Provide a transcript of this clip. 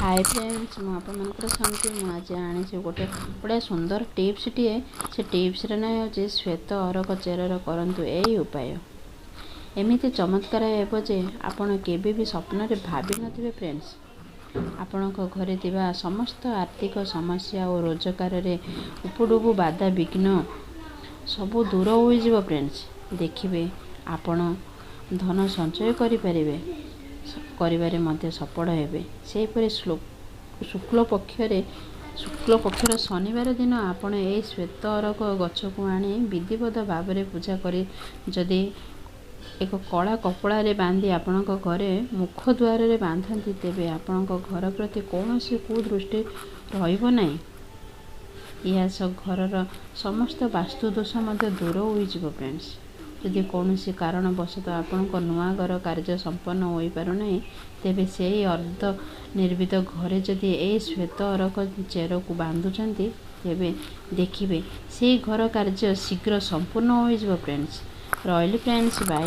ହାଏ friends, ମୁଁ ଆପଣମାନଙ୍କର ଶାନ୍ତି। ମୁଁ ଆଜି ଆଣିଛି ଗୋଟେ ବଢ଼ିଆ ସୁନ୍ଦର ଟିପ୍ସଟିଏ। ସେ ଟିପ୍ସର ନାଁ ହେଉଛି ଶ୍ୱେତ ଅରକ ଚେରର କରନ୍ତୁ ଏହି ଉପାୟ। ଏମିତି ଚମତ୍କାର ହେବ ଯେ ଆପଣ କେବେ ବି ସ୍ୱପ୍ନରେ ଭାବିନଥିବେ। ଫ୍ରେଣ୍ଡସ୍, ଆପଣଙ୍କ ଘରେ ଥିବା ସମସ୍ତ ଆର୍ଥିକ ସମସ୍ୟା ଓ ରୋଜଗାରରେ ଉପଡୁବୁ ବାଧା ବିଘ୍ନ ସବୁ ଦୂର ହୋଇଯିବ। ଫ୍ରେଣ୍ଡସ୍, ଦେଖିବେ ଆପଣ ଧନ ସଞ୍ଚୟ କରିପାରିବେ, କରିବାରେ ମଧ୍ୟ ସଫଳ ହେବେ। ସେହିପରି ଶୁକ୍ଳ ପକ୍ଷର ଶନିବାର ଦିନ ଆପଣ ଏହି ଶ୍ୱେତ ଅରକ ଗଛକୁ ଆଣି ବିଧିବଦ୍ଧ ଭାବରେ ପୂଜା କରି ଯଦି ଏକ କଳା କପଡ଼ାରେ ବାନ୍ଧି ଆପଣଙ୍କ ଘରେ ମୁଖ ଦ୍ୱାରରେ ବାନ୍ଧନ୍ତି, ତେବେ ଆପଣଙ୍କ ଘର ପ୍ରତି କୌଣସି କୁଦୃଷ୍ଟି ରହିବ ନାହିଁ। ଏହା ସହ ଘରର ସମସ୍ତ ବାସ୍ତୁ ଦୋଷ ମଧ୍ୟ ଦୂର ହୋଇଯିବ। ଫ୍ରେଣ୍ଡସ୍, ଯଦି କୌଣସି କାରଣବଶତଃ ଆପଣଙ୍କ ନୂଆ ଘର କାର୍ଯ୍ୟ ସମ୍ପନ୍ନ ହୋଇପାରୁନାହିଁ, ତେବେ ସେହି ଅର୍ଦ୍ଧ ନିର୍ମିତ ଘରେ ଯଦି ଏହି ଶ୍ୱେତ ଅରକ ଚେରକୁ ବାନ୍ଧୁଛନ୍ତି, ତେବେ ଦେଖିବେ ସେହି ଘର କାର୍ଯ୍ୟ ଶୀଘ୍ର ସମ୍ପୂର୍ଣ୍ଣ ହୋଇଯିବ। ଫ୍ରେଣ୍ଡସ୍, ରହିଲି। Friends, bye.